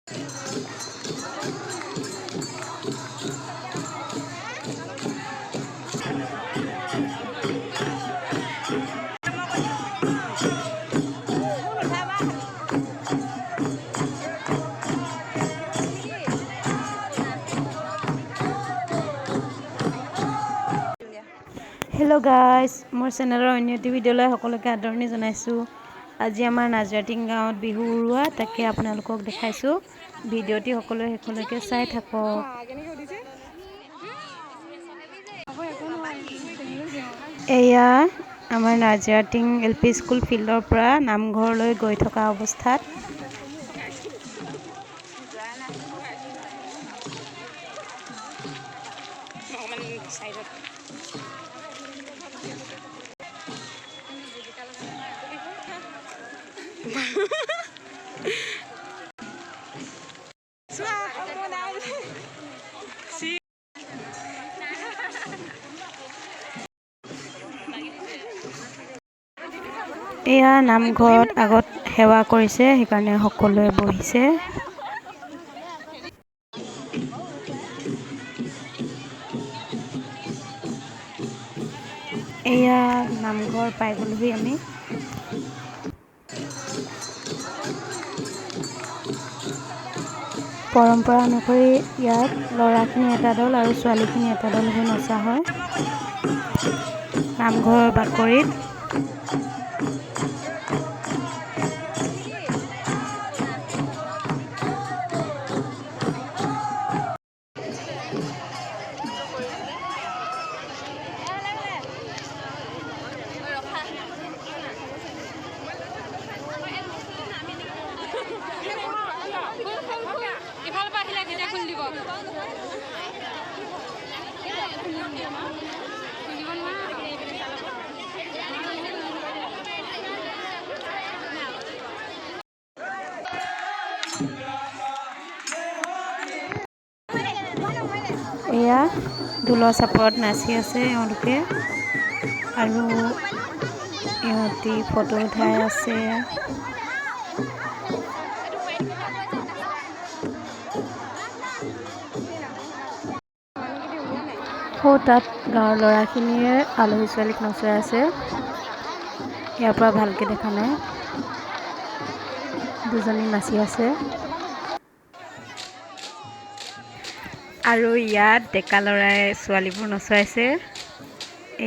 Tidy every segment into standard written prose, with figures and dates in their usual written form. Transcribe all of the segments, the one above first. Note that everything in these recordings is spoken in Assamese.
হেল্ল' গাইজ, মোৰ চেনেলৰ অন্য এটি ভিডিঅ'লৈ সকলোকে আদৰণি জনাইছোঁ। আজি আমাৰ নাজিৰাটিং গাঁৱত বিহু উৰুওৱা, তাকে আপোনালোকক দেখাইছোঁ। ভিডিঅ'টি সকলোৱে শেষলৈকে চাই থাকক। এয়া আমাৰ নাজিৰাটিং এল পি স্কুল ফিল্ডৰ পৰা নামঘৰলৈ গৈ থকা অৱস্থাত। এয়া নামঘৰত আগত সেৱা কৰিছে, সেইকাৰণে সকলোৱে বহিছে। এয়া নামঘৰ পাই গ'লোহি আমি। পৰম্পৰা অনুসৰি ইয়াত ল'ৰাখিনি এটা দল আৰু ছোৱালীখিনি এটা দল হৈ নচা হয় নামঘৰৰ বাকৰিত। ইফালৰ পৰা আহিলে তেতিয়া খুলি দিব, খুলিব নোৱাৰা। এয়া ঢোলৰ চাপৰত নাচি আছে এওঁলোকে আৰু ইহঁতি ফটো উঠাই আছে। সৌ তাত গাঁৱৰ ল'ৰাখিনিয়ে আলহী ছোৱালীক নচুৱাই আছে। ইয়াৰ পৰা ভালকৈ দেখা নাই, দুজনী নাচি আছে। আৰু ইয়াত ডেকা ল'ৰাই ছোৱালীবোৰ নচুৱাইছে।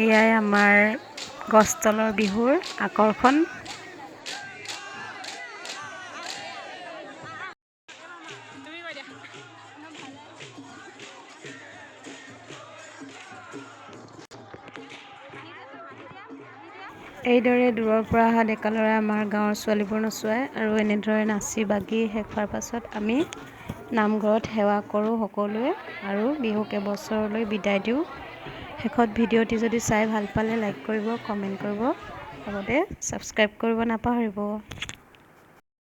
এয়াই আমাৰ গছ তলৰ বিহুৰ আকৰ্ষণ। তুমি কৈ দিয়া। এইদৰে দূৰৰ পৰা অহা ডেকা ল'ৰাই আমাৰ গাঁৱৰ ছোৱালীবোৰ নচুৱায় আৰু এনেদৰে নাচি বাগি শেষ হোৱাৰ পাছত আমি নামঘৰত সেৱা কৰোঁ সকলোৱে আৰু বিহুক এবছৰলৈ বিদায় দিওঁ। শেষত ভিডিঅ'টি যদি চাই ভাল পালে লাইক কৰিব, কমেণ্ট কৰিব, লগতে ছাবস্ক্ৰাইব কৰিব নাপাহৰিব।